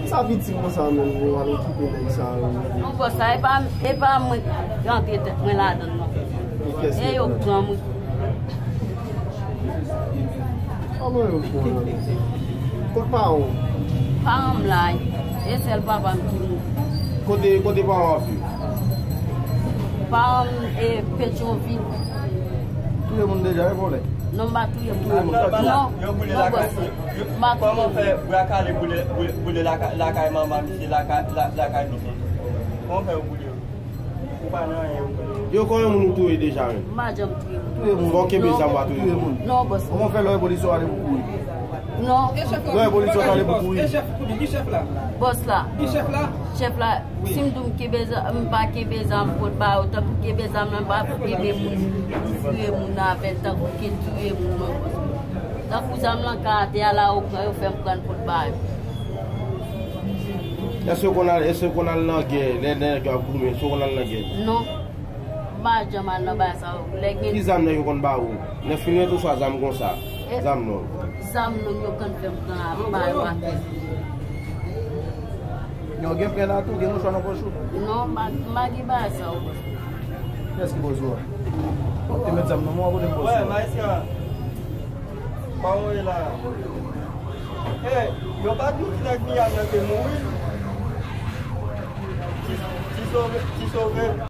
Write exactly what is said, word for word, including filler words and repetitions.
Sa piti konsa menm, yo al okipe nèg sa yo. Non, bòs, sa e pa, e pa mwen ki rantre tèt mwen ladan l, non. E kiyès ki yo pran mwen. Kòman yo pran? Kot paran w? Paran m la, e sèl papa m ki mouri. Kote, kote paran w ap viv? Paran m e Petyonvil. Touye moun deja, e vòlè? Non, m pa touye moun. Touye moun, non, non, bòs. M pa touye moun. Kòman fè bwa kale boule, boule, boule lakay, lakay manman misye, lakay, la-, lakay misye? Kòman fè yo boule yo? Ou pa nan anyen, yo konnen. Yo konnen moun ou touye deja, menm. M pa janm touye moun. Touye moun. Fò w kenbe zam w pa touye moun. Non, bòs. Kòman w fè lè w wè polisye w ale pou kouri? Non. Lè w wè polisye w ale pou kouri? Bòs la. Chèf la. Si m di w m kenbe zam, m pa kenbe zam pot ba yo, tankou kenbe zam nan, m pa pou kenbe moun, touye moun avè l, tankou ke touye moun, non, bòs. Tankou zam lan ka atè a la, yo pran, yo fè m pran pot ba yo. Èske w konn al, èske w konn al nan gè, lè nèg yo ap goumen, èske w konn al nan gè? Non. M pa janm al nan bagay sa yo. Lè gen... Ki zam nèg yo konn ba ou? Nèf milimèt oswa zam konsa? Zam long. Zam long yo konn fè m pran ba yo atè. Yo gen plen la tou, gen mouchwa nan pòch ou? Non, m pa, m pa gen bagay sa yo. Kiyès ki poze w a? Ou te met zam nan men w, ou te poze w a. Wè, Maestro. Kòman w ye la? Hey, yo pa di ti nèg Miyam nan te mouri? Ti, ti sove, ti sove.